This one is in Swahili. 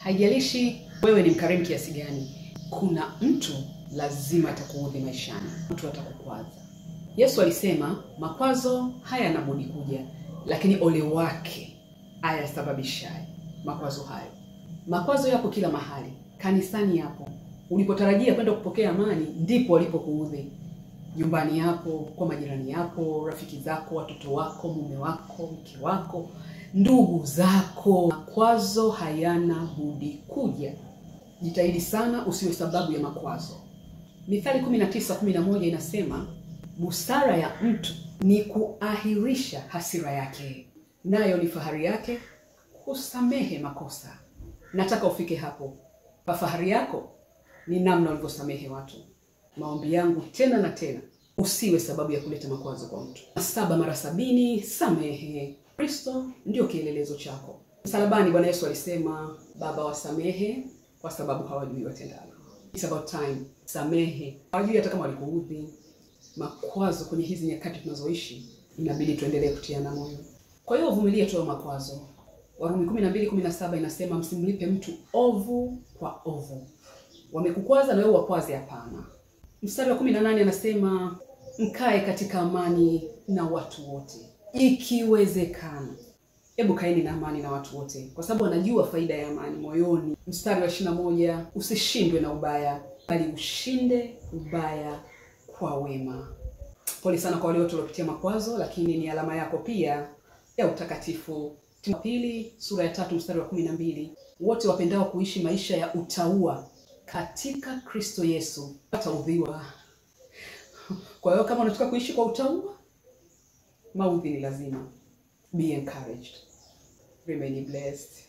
Haijalishi wewe ni mkarimu kiasi gani, kuna mtu lazima atakuudhi maishani, mtu atakukwaza. Yesu alisema makwazo hayana budi kuja, lakini ole wake ayasababishaye makwazo hayo. Makwazo yapo kila mahali, kanisani yapo. Ulipotarajia kwenda kupokea amani, ndipo walipokuudhi. Nyumbani yapo, kwa majirani yapo, rafiki zako, watoto wako, mume wako, mke wako, ndugu zako. Makwazo hayana budi kuja. Jitahidi sana usiwe sababu ya makwazo. Mithali 19:11 inasema, busara ya mtu ni kuahirisha hasira yake, nayo ni fahari yake kusamehe makosa. Nataka ufike hapo. Pa fahari yako ni namna ulivyosamehe watu. Maombi yangu tena na tena, usiwe sababu ya kuleta makwazo kwa mtu. 7 mara 70, samehe. Kristo ndio kielelezo chako. Msalabani Bwana Yesu alisema, Baba wasamehe kwa sababu hawajui watendalo. It's about time. Samehe. Hawajui hata kama walikuudhi. Makwazo kwenye hizi nyakati tunazoishi, inabidi tuendelee kutiana moyo. Kwa hiyo vumilia tu makwazo. Warumi 12:17 inasema, msimlipe mtu ovu kwa ovu. Wamekukwaza na wewe wakwaze? Hapana. Mstari wa 18 anasema, mkae katika amani na watu wote, ikiwezekana. Hebu kaeni na amani na watu wote, kwa sababu wanajua faida ya amani moyoni. Mstari wa 21, usishindwe na ubaya, bali ushinde ubaya kwa wema. Pole sana kwa wale wote waliopitia makwazo, lakini ni alama yako pia ya utakatifu. Timotheo pili sura ya 3 mstari wa 12, wote wapendao kuishi maisha ya utauwa katika Kristo Yesu wataudhiwa. Kwa hiyo kama unataka kuishi kwa utauwa, maudhi ni lazima. Be encouraged. Remain blessed.